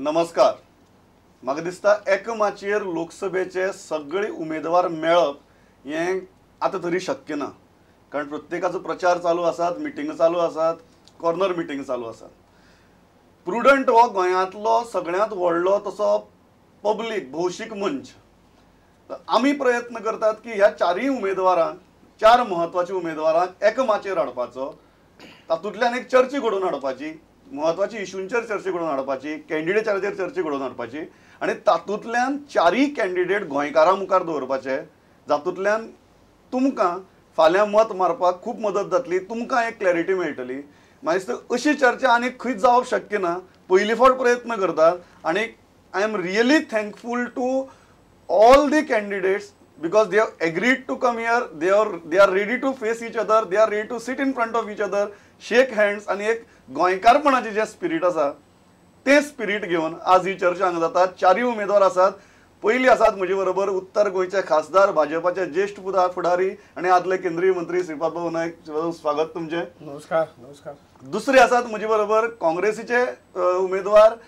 नमस्कार. म्हाका दिसता एका माचयेर लोकसभेचे सगळे उमेदवार मेळप हें आतां तरी शक्य ना, कारण प्रत्येकाचो प्रचार चालू आसात, मिटिंग चालू आसात, कॉर्नर मिटिंग चालू आसात. प्रुडंट हो गोंयांतलो सगळ्यांत व्हडलो तसो पब्लीक भौशीक मंच. आमी प्रयत्न करतात की ह्या चारूय उमेदवारांक, चार म्हत्वाच्या उमेदवारांक एका माचयेर हाडपाचो, तातूंतल्यान एक चर्चा घडोवन हाडपाची, म्हत्वाची इशूंचेर चर्चा घडोवन हाडपाची, कॅन्डिडेटाचेर चर्चा घडोवन हाडपाची आनी तातूंतल्यान चारूय कॅन्डिडेट गोंयकारां मुखार दवरपाचे, जातूंतल्यान तुमकां फाल्यां मत मारपाक खूब मदत जातली, तुमकां एक क्लॅरिटी मेळटली. मागीर अशी चर्चा आनी खंयच जावप शक्य ना. पयली फावट प्रयत्न करतात आनी I am really thankful to all the candidates because they have agreed to come here, they are ready to face each other, they are ready to sit in front of each other, shake hands आनी एक गोंयकारपणाचें जें spirit आसा तें spirit घेवन आज ही चर्चा हांगा जाता. चारूय उमेदवार आसात. पयलीं आसात म्हजे बरोबर उत्तर गोंयचे खासदार, भाजपाचे ज्येश्ठ फुडारी आनी आदले केंद्रीय मंत्री श्रीपादबाबू नायक. स्वागत तुमचें. नमस्कार. नमस्कार. दुसरे आसात म्हजे बरोबर काँग्रेसीचे उमेदवार,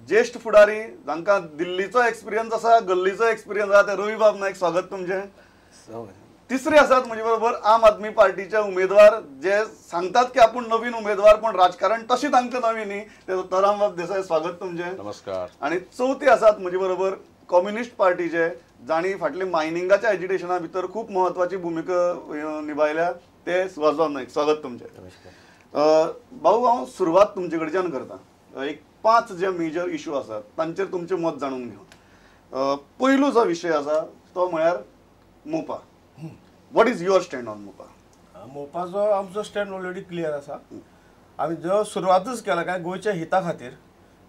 ज्येश्ठ फुडारी, जांकां दिल्लीचो एक्सपिरियन्स आसा, गल्लीचो एक्सपिरियन्स आसा, ते रविबाब नायक. स्वागत तुमचें. तिसरे आसात म्हजे बरोबर आम आदमी पार्टीचे उमेदवार, जे सांगतात की आपूण नवीन उमेदवार, पण राजकारण तशें तांकां नवीन न्ही, ते दत्तारामबाब देसाय. स्वागत तुमचें. नमस्कार. आनी चवथे आसात म्हजे बरोबर कम्युनिस्ट पार्टीचे, जांणी फाटले मायनिंगाच्या एजिटेशना भितर खूब म्हत्वाची भुमिका निभायल्या, ते सुहासबाब नायक. स्वागत तुमचें. भाऊ, हांव सुरवात तुमचे कडच्यान करता. एक पांच जे मेजर इशू आसात तांचेर तुमचें मत जाणून घेवन. पयलो जो विशय आसा तो म्हळ्यार Mopa. What is your stand on Mopa? मोपाचो आमचो स्टँड ऑलरेडी क्लियर आसा. आमी जो सुरवातच केला काय गोंयच्या हिता खातीर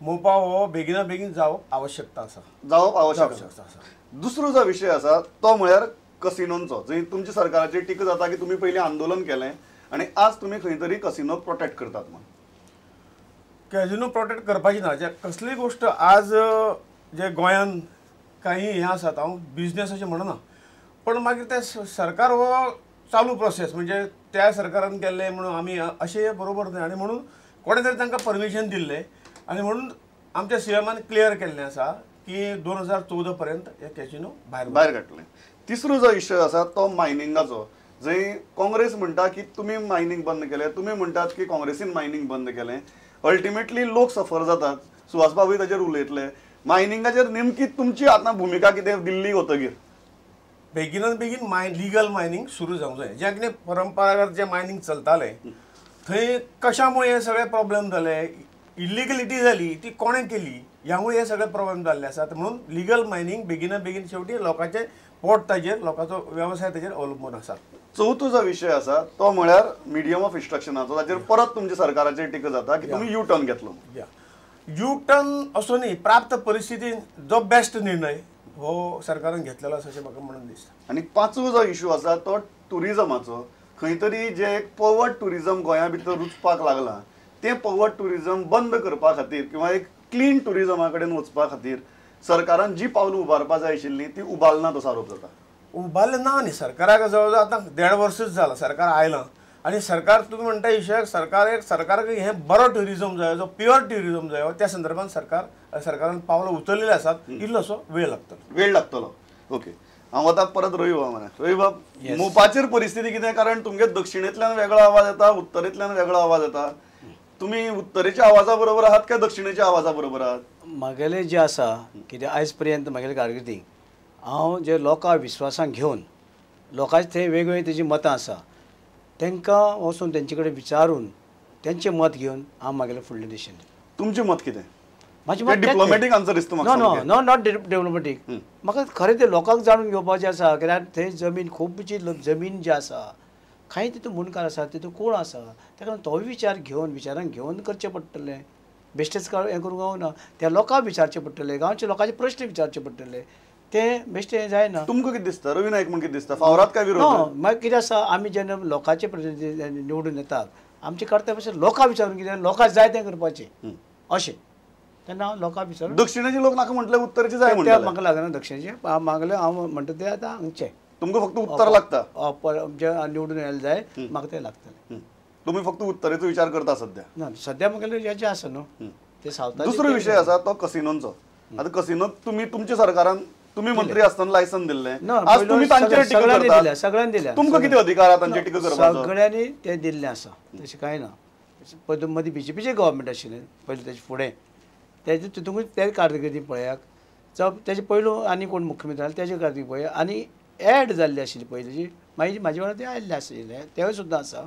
मोपा हो बेगिना बेगीन जावप आवश्यकता आसा, जावप आवश्यक आसा. दुसरो जो विशय आसा तो म्हळ्यार कसिनोंचो, जंय तुमच्या सरकाराचेर टिका जाता की तुमी पयलीं आंदोलन केलें आनी आज तुमी खंय तरी कसिनो प्रोटेक्ट करतात म्हूण. कॅजिनो प्रोटेक्ट करपाची ना, जे कसलीय गोश्ट आज जे गोंयान काही हें आसात, हांव बिजनेस अशें म्हणना, पण मागीर ते सरकार हो चालू प्रोसेस, म्हणजे त्या सरकारान केल्लें म्हणून आमी अशें बरोबर न्हय, आनी म्हणून कोणें तरी तांकां परमिशन दिल्लें आनी म्हणून आमच्या सीएमान क्लियर केल्लें आसा की 2014 पर्यंत हे कॅजिनो भायर काडटले. तिसरो जो इशू आसा तो मायनिंगाचो, जंय काँग्रेस म्हणटा की तुमी मायनींग बंद केलें, तुमी म्हणटात की काँग्रेसीन मायनींग बंद केलें, अल्टिमेटली लोक सफर जातात. सुहासबाबूय ताचेर उलयतले. मायनिंगाचेर नेमकी तुमची आतां भुमिका कितें दिल्ली वतगीर? बेगिनान बेगीन लिगल मायनींग सुरू जावंक जाय. जें कितें परंपरागत जें मायनींग चलतालें थंय कशामुळे हे सगळे प्रॉब्लेम जाले, इलिगलिटी जाली, ती कोणें केली, ह्यामुळे हे सगळे प्रॉब्लेम जाल्ले आसात. म्हणून लिगल मायनींग बेगिना बेगीन, शेवटी लोकांचें पोट ताजेर, लोकांचो वेवसाय ताजेर अवलंबून आसा. चवथो जो विशय आसा तो म्हळ्यार मिडियम ऑफ इन्स्ट्रक्शनाचो, ताचेर परत तुमच्या सरकाराचेर टिका जाता की तुमी यू टर्न घेतलो. यू टर्न असो न्ही, प्राप्त परिस्थितीन जो बेस्ट निर्णय हो सरकारान घेतलेलो आसा अशें म्हाका म्हणून दिसता. आनी पांचवो जो इशू आसा तो ट्युरिजमाचो. खंय तरी जे एक पवर्ड ट्युरिजम गोंया भितर रुजपाक लागलां तें पवर्ड ट्युरिजम बंद करपा खातीर किंवा एक क्लीन ट्युरिजमा कडेन वचपा खातीर सरकारान जी पावलां उबारपा जाय आशिल्लीं ती उबारना तसो आरोप जाता. उबारलें ना न्ही, सरकाराक जवळ जवळ आतां 1.5 वर्सूच जालां सरकार आयलां आनी सरकार तुमी म्हणटा हिशोबाक सरकाराक हें बरो ट्युरिजम जाय, जो प्युअर ट्युरिजम जाय, त्या संदर्भान सरकारान पावलां उचललेलीं आसात. इल्लोसो वेळ लागतलो. वेळ लागतलो. ओके, हांव वता परत रविबाब म्हळ्यार. रविबाब, मोपाचेर परिस्थिती कितें? कारण तुमगे दक्षिणेंतल्यान वेगळो आवाज येता, उत्तरेंतल्यान वेगळो आवाज येता. तुमी उत्तरेच्या आवाजा बरोबर आहात काय दक्षिणेच्या आवाजा बरोबर आहात? म्हगेलें जें आसा कितें आयज पर्यंत म्हगेले कारकिर्दीक हांव जे लोकां विस्वासान घेवन, लोकांचे थंय वेगवेगळी तेजी मतां आसा, तांकां वचून तेंचे कडेन विचारून तेंचें मत घेवन हांव म्हागेलें फुडलें दिशेन. तुमचें मत कितें? म्हाजें मत डिप्लोमॅटीक आन्सर दिसता म्हाका. No no no, not diplomatic. म्हाका खरें तें लोकांक जाणून घेवपाचें आसा, कित्याक थंय जमीन खुबशी जमीन जी आसा, कांय तितून मुंडकार आसा, तितून कोण आसा, ताका लागून तोय विचार घेवन, विचारान घेवन करचें पडटलें. बेश्टेच हें करूंक गावना, त्या लोकांक विचारचें पडटलें, गांवच्या लोकांचे प्रश्न विचारचे पडटले, तें बेश्टें जायना. तुमकां कितें दिसता रवी नायक म्हूण कितें दिसता, फावरात काय विरोध? नो, मागीर कितें आसा, आमी जेन्ना लोकांचे प्रतिनिधी निवडून येतात, आमचें कर्तव्य अशें लोकां विचारून कितें लोकांक जाय तें करपाचें अशें. तेन्ना हांव लोकां विचारून दक्षिणेचे लोक नाका म्हटलें, उत्तरेचे जाय म्हणटले. म्हाका लागना दक्षिणेचे, मागलें हांव म्हणटा ते आतां हांगचे. तुमकां फक्त उत्तर लागता, जे निवडून येयले जाय म्हाका तें लागतलें. तुमी फक्त उत्तरेचो विचार करता सध्या? ना, सध्या म्हगेलें हेजें आसा न्हू, ते सावथाचे. दुसरो विशय आसा तो कसिनोंचो. आतां कसिनो तुमी तुमच्या सरकारान तुमी मंत्री आसतना लायसन दिल्लें, आज तुमी तांचेर टिका करतात. सगळ्यांनी दिल्या, तुमकां कितें अधिकार आसा तांचेर टिका करपाचो? सगळ्यांनी ते दिल्लें आसा, तशें कांय ना. पयलीं मदीं बीजेपीचें गव्हर्मेंट आशिल्लें पयलीं, तेजे फुडें तेजे तितूंकूच ते कारकिर्दी पळयात, जावं तेजे पयलू आनी कोण मुख्यमंत्री आसले तेजे कारकिर्दी पळयात, आनी एड जाल्ली आशिल्ली पयलींची मागीर म्हाजे वांगडा ते आयिल्ले आशिल्ले तेवूय सुद्दां आसा.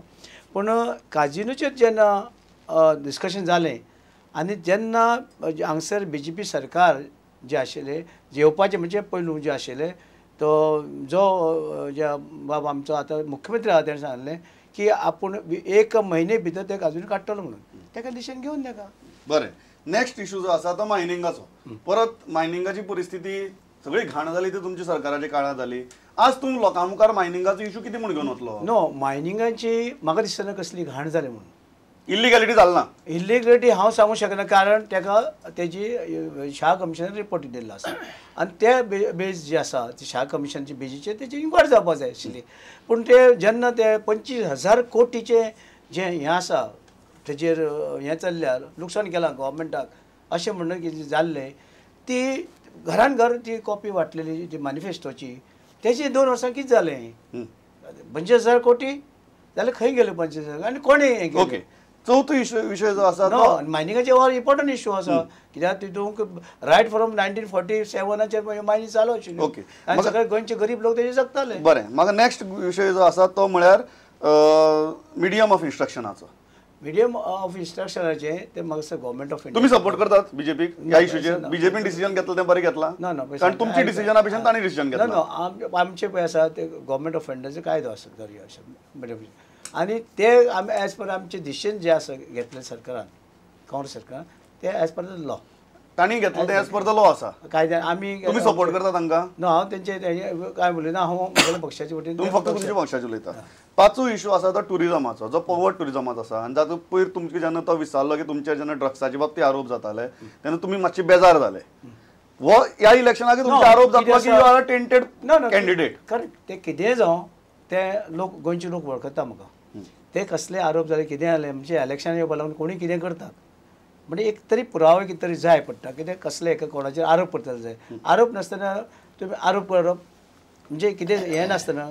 पूण काजिनोचेर जेन्ना डिस्कशन जालें आनी जेन्ना हांगसर बीजेपी सरकार जे आशिल्ले जेवपाचें म्हणजे पयलू जे आशिल्ले तो जो जे बाब आमचो आतां मुख्यमंत्री आसा तेणें सांगलें की आपूण एक म्हयने भितर ते काजिनो काडटलो म्हणून, तेका डिसिजन घेवन तेका. बरें, नेक्स्ट इशू जो आसा तो मायनिंगाचो. परत मायनिंगाची परिस्थिती सगळी घाण जाली ती तुमच्या सरकाराच्या काळांत जाली. आज तूं लोकां मुखार मायनिंगाचो इशू कितें म्हूण घेवन वतलो? नो, मायनिंगाची म्हाका दिसना कसली घाण जाली म्हणून. इल्लिगॅलिटी जाल ना? इल्लिगॅलिटी हांव सांगूंक शकना, कारण तेका तेजी शाह कमिशनान रिपोर्ट दिल्लो आसा आनी ते बेज जे आसा ती शाह कमिशनचे बेजीचेर तेजी इन्क्वायरी जावपाक जाय आशिल्ली. पूण ते जेन्ना ते 25,000 कोटीचे जे हें आसा तेजेर हें चल्ल्या लुकसाण केलां गव्हर्मेंटाक अशें म्हणून कितें जाल्लें, ती घरान घर ती कॉपी वांटलेली ती मॅनिफेस्टोची, तेजे 2 वर्सां कितें जालें? 25,000 कोटी जाल्यार खंय गेले 25,000 आनी कोणें हें केलें? ओके, चवथो इशू विशय जो आसा तो मायनिंगाचे हो इम्पॉर्टंट इशू आसा, कित्याक तितूंक रायट फ्रॉम 1947 मायनिंग चालू आशिल्ली. ओके, आनी सगळे गोंयचे गरीब लोक तेजे जगताले. बरें, म्हाका नेक्स्ट विशय जो आसा तो म्हळ्यार मिडियम ऑफ इन्स्ट्रक्शनाचो. मिडियम ऑफ इन्स्ट्रक्शनाचे ते म्हाका गव्हर्मेंट ऑफ इंडिया. तुमी सपोर्ट करतात बीजेपीक ह्या इशूचेर? बीजेपीन डिसिजन घेतलं तें बरें घेतलां? ना ना, कारण तुमच्या डिसिजना भशेन तांणी डिसिजन घेतलां. ना, आमचे पळय आसा ते गव्हर्मेंट ऑफ इंडियाचो कायदो आसा दर आनी ते आमी एज पर आमचे डिसिजन जे आसा घेतले सरकारान, काँग्रेस सरकारान, ते एज पर the law तांणी घेतले, ते एज पर the law आसा कायद्यान. आमी तुमी सपोर्ट करता तांकां? ना, हांव तेंचे कांय उलयना, हांव म्हगेल्या पक्षाचे वतीन. तुमी फक्त तुमच्या पक्षाचे उलयता. पांचवो इशू आसा तो ट्युरिजमाचो, जो पवर्ड ट्युरिजमाचो आसा आनी जातूंत पयर तुमकां जेन्ना तो विचारलो की तुमचेर जेन्ना ड्रग्साचे बाबतींत आरोप जाताले तेन्ना तुमी मातशे बेजार जाले. हो ह्या इलेक्शनाक तुमचे आरोप जातलो की you are a tainted candidate. Correct, ते कितेंय जावं ते लोक गोंयचे लोक वळखता म्हाका. ते कसले आरोप जाले कितें जालें म्हणजे इलेक्शन येवपा लागून कोणी कितें करतात म्हणजे एक तरी पुरावे कितें तरी जाय पडटा, कितें कसले एका कोणाचेर आरोप करतले जाय. आरोप नासतना तुमी आरोप करप म्हणजे कितें हें नासतना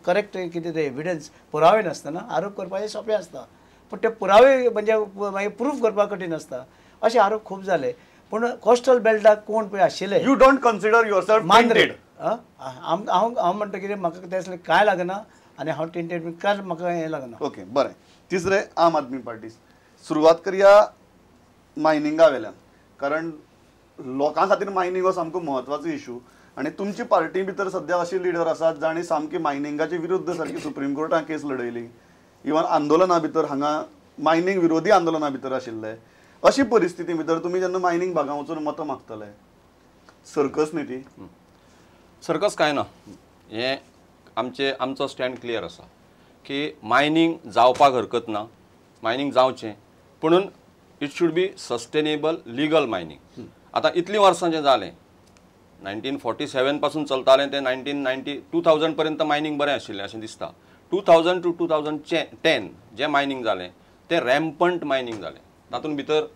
करेक्ट कितें ते एविडन्स पुरावे नासतना आरोप करपाचें सोंपें आसता, पूण ते पुरावे म्हणजे मागीर प्रूफ करपाक कठीण आसता. अशे आरोप खूब जाले. पूण कोस्टल बेल्टाक कोण पळय आशिल्ले, you don't consider yourself tainted? हांव हांव म्हणटा कितें म्हाका तें कांय लागना आनी हांव टेंटेड कांय म्हाका हें लागना. ओके, बरें. तिसरें, आम आदमी पार्टी. सुरवात करया मायनिंगा वेल्यान, कारण लोकां खातीर मायनिंग हो सामको म्हत्वाचो इशू आनी तुमची पार्टी भितर सद्या अशी लिडर आसात जांणी सामकी मायनिंगाचे विरुद्ध सारकी सुप्रीम कोर्टान केस लढयली, इवन आंदोलना भितर हांगा मायनिंग विरोधी आंदोलना भितर आशिल्ले. अशी परिस्थिती भितर तुमी जेन्ना मायनिंग भागां वचून मतां मागतले, सर्कस न्ही ती? सर्कस कांय ना. हें आमचे आमचो स्टँड क्लियर आसा की मायनिंग जावपाक हरकत ना, मायनिंग जावचें, पुणून it should be sustainable legal mining. आतां इतलीं वर्सां जें जालें 1947 पासून चलतालें तें 1990 2000 पर्यंत मायनिंग बरें आशिल्लें अशें दिसता. 2000 टू 2010 जें मायनिंग जालें तें रॅम्पंट मायनिंग जालें. तातूंत भितर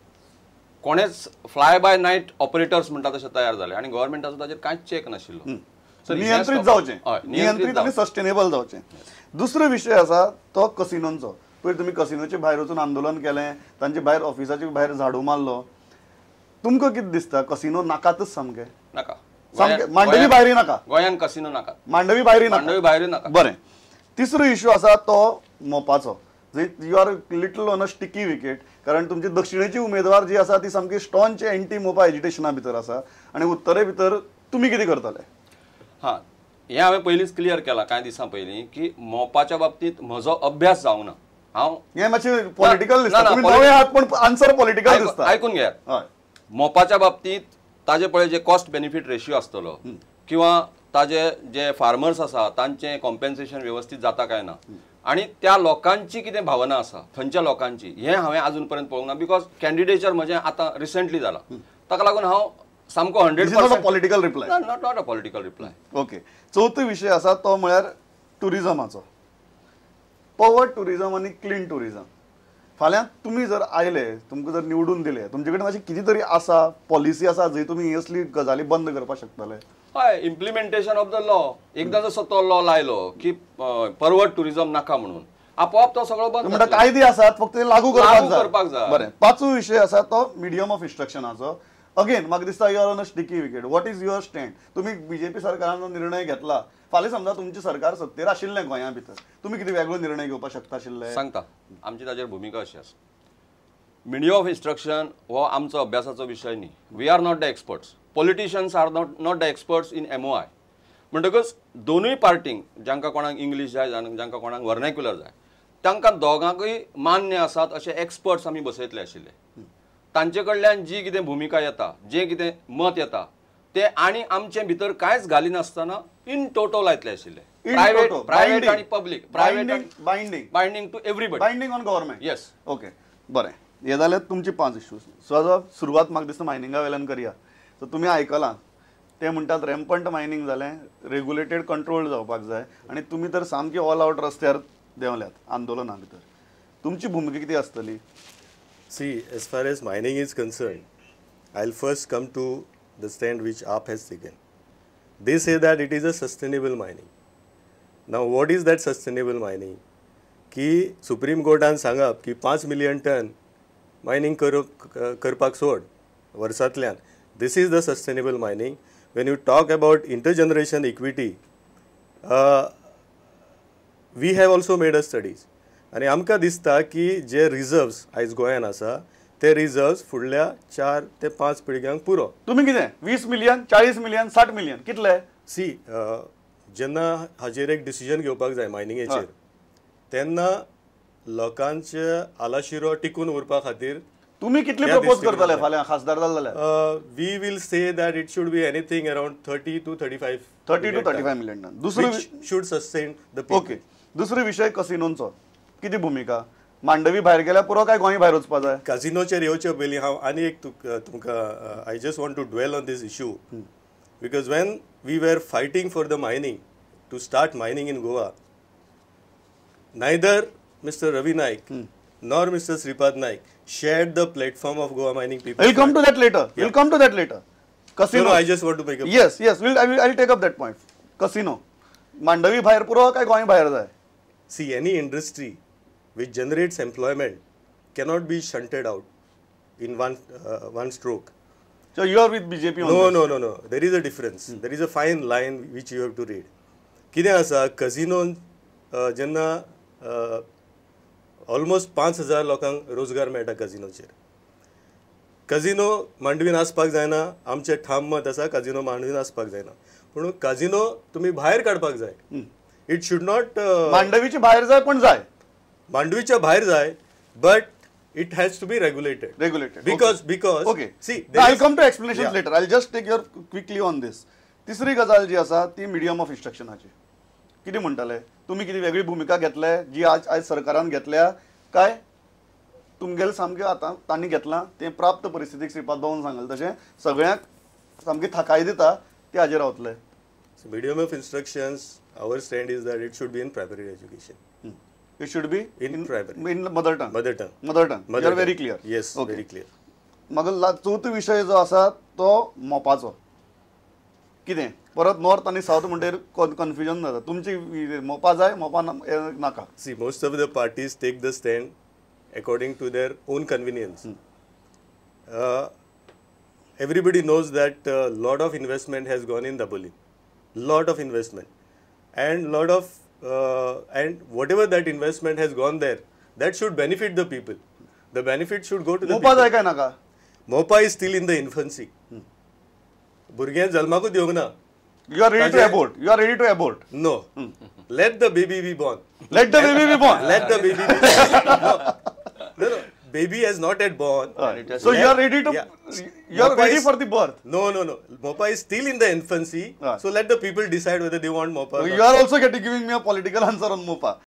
कोणेच फ्लाय बाय नायट ऑपरेटर्स म्हणटा तशें तयार जाले आनी गव्हर्मेंटाचो ताचेर कांयच चॅक नाशिल्लो. नियंत्रीत जावचें, नियंत्रीत आनी सस्टेनेबल जावचें. दुसरो विशय आसा तो कसिनोंचो. पयर तुमी कसिनोचे भायर वचून आंदोलन केलें, तांचे भायर ऑफिसाचे भायर झाडू मारलो. तुमकां कितें दिसता, कसिनो नाकातच सामके? नाका, सामके मांडवी भायरय नाका, गोंयांत कसिनो नाका, मांडवी भायरय नाका, मांडवी भायरय नाका. बरें, तिसरो इशू आसा तो मोपाचो. You are little on a sticky wicket, कारण तुमची दक्षिणेची उमेदवार जी आसा ती सामकी स्टॉन्च एंटी मोपा एजिटेशना भितर आसा आनी उत्तरे भितर तुमी कितें करतले? हां, हें हांवें पयलींच क्लियर केलां कांय दिसां पयलीं की मोपाच्या बाबतींत म्हजो अभ्यास जावंक ना. हांव हें मातशें पॉलिटिकल दिसता, तुमी नवे आहात पूण आन्सर पॉलिटिकल दिसता. आयकून घेयात, मोपाच्या बाबतींत ताजे पळय जे कॉस्ट बेनिफीट रेशियो आसतलो किंवा ताजे जे फार्मर्स आसा तांचें कॉम्पेन्सेशन वेवस्थीत जाता काय ना आनी त्या लोकांची कितें भावना आसा थंयच्या लोकांची, हें हांवें आजून पर्यंत पळोवंक ना because कॅन्डिडेचर म्हजें आतां रिसेंटली जालां, ताका लागून हांव सामको 100% political reply, not a political reply. Okay, चवथो विशय आसा तो म्हळ्यार ट्युरिजमाचो. पवर ट्युरिजम आनी क्लीन ट्युरिजम. फाल्यां तुमी जर आयले, तुमकां जर निवडून दिले, तुमचे कडेन अशी कितें तरी आसा पॉलिसी आसा जंय तुमी असली गजाली बंद करपाक शकतले? हय, इम्प्लिमेंटेशन ऑफ the law. एकदां जसो तो लॉ लायलो की परवट टुरिजम नाका म्हणून, आपोआप तो सगळो बंद. म्हणटा कायदे आसात, फक्त ते लागू करपाक जाय. बरें, पांचवो विशय आसा तो मिडियम ऑफ इन्स्ट्रक्शनाचो. अगेन म्हाका दिसता you are on a sticky wicket. What is your stand? तुमी बीजेपी सरकारान जो निर्णय घेतला, फाल्यां समजा तुमचें सरकार सत्तेर आशिल्लें गोंया भितर, तुमी कितें वेगळो निर्णय घेवपाक शकता आशिल्ले? सांगता, आमची ताजेर भुमिका अशी आसा. मिडियम ऑफ इन्स्ट्रक्शन हो आमचो अभ्यासाचो विशय न्ही. We are not the experts, politicians are not the experts in MOI. म्हणटकच दोनूय पार्टींक, जांकां कोणाक इंग्लीश जाय, जांकां कोणाक वर्नॅक्युलर जाय, तांकां दोगांकूय मान्य आसात अशे एक्सपर्ट्स आमी बसयतले आशिल्ले. तांचे कडल्यान जी कितें भुमिका येता, जें कितें मत येता तें आनी आमचे भितर कांयच घालिनासतना इन टोटल येतले आशिल्ले. प्रायवेट प्रायवेट आनी public, private binding binding to everybody, binding on government. Yes, okay, बरें. हे जाल्यार तुमचे 5 इश्यूज. सो सुरवात म्हाका दिसता मायनिंगा वेल्यान करया. सो तुमी आयकलां ते म्हणटात रॅम्पंट मायनींग जालें, रेगुलेटेड कंट्रोल जावपाक जाय, आनी तुमी तर सामकी ऑल आवट रस्त्यार देंवल्यात आंदोलना भितर. तुमची भुमिका कितें आसतली? See, as far as mining is concerned, I'll first come to the stand which AAP has taken. They say that it is a sustainable mining. Now, what is that sustainable mining? Ki Supreme Courtan सांगप की 5 million ton mining करपाक सोड वर्सांतल्यान. This is the sustainable mining. When you talk about intergeneration equity, we have also made a studies. आनी आमकां दिसता की जे reserves आयज गोंयान आसा ते रिजर्व्स फुडल्या 4 ते 5 पिळग्यांक पुरो. तुमी कितें 20 मिलियन, 40 मिलियन, 60 मिलियन कितले? सी, जेन्ना हाजेर एक डिसिजन घेवपाक जाय मायनिंगेचेर, तेन्ना लोकांचे आलाशिरो टिकून उरपा खातीर तुमी कितले प्रपोज करतले फाल्यां खासदार जाले जाल्यार? We will say that it should be anything around 30 to 35. 30 to 35 million ton. दुसरो should sustain the people. Okay, दुसरो विशय कसिनोंचो. कितें भुमिका? मांडवी भायर गेल्यार पुरो काय गोंय भायर वचपा जाय? काजिनोचेर येवचे पयलीं हांव आनी एक तुमकां I just want to dwell on this issue, because when we were fighting for the mining, to start mining in Goa, neither Mister Ravi Naik nor Mister Shripad Naik shared the platform of Goa mining people. We'll come to that later. Yeah. We'll come to that later. Casino. No, I just want to make a point. Yes, yes. I'll take up that point. Casino. Mandovi भायर पुरो काय गोंय भायर जाय? See, any industry which generates employment cannot be shunted out in one stroke. So you are with BJP on no, this? No, no, no. There is a difference. There is a fine line which you have to read. कितें आसा, कसिनोन जेन्ना almost 5,000 लोकांक रोजगार मेळटा कजिनोचेर. कजिनो मांडवीन आसपाक जायना, आमचें ठाम मत आसा कजिनो मांडवीन आसपाक जायना, पूण कजिनो तुमी भायर काडपाक जाय. It should not मांडवीचे भायर जाय, पण जाय मांडवीच्या भायर जाय, but it has to be regulated. Regulated because because okay, see, I come to explanation later. I just take your quickly on this. तिसरी गजाल जी आसा ती मिडियम ऑफ इन्स्ट्रक्शनाची. कितें म्हणटाले तुमी? कितें वेगळी भुमिका घेतले जी आज आयज सरकारान घेतल्या काय तुमगेले सामकें आतां तांणी घेतलां तें प्राप्त परिस्थितीक श्रीपाद बाबून सांगलें तशें सगळ्यांक सामकी थाकाय दिता ते हाजेर रावतले? Medium of instructions, our stand is that it should be in primary education. It should be in primary, in mother tongue. Mother tongue, mother tongue. You are very clear. Yes, very clear. मगीर चवथो विशय जो आसा तो मोपाचो. कितें परत north आनी south म्हणटकीर कन्फ्युजन जाता. तुमची मोपा जाय, मोपा नाका? See, most of the parties take the stand according to their own convenience. Everybody knows that lot of investment has gone in Dabolim, lot of investment, and lot of and whatever that investment has gone there, that should benefit the people. The benefit should go to the Mopa जाय काय नाका? Mopa is still in the infancy. भुरग्यां जल्माकूच येवंक ना. You are ready to abort. You are ready to abort. No. Let the baby be born. Let the baby be born. Let the baby be born. No, no. Baby has not yet born. So you are ready to, you are ready for the birth. No, no, no. Mopa is still in the infancy. So let the people decide whether they want Mopa or not. You are also giving me a political answer on Mopa.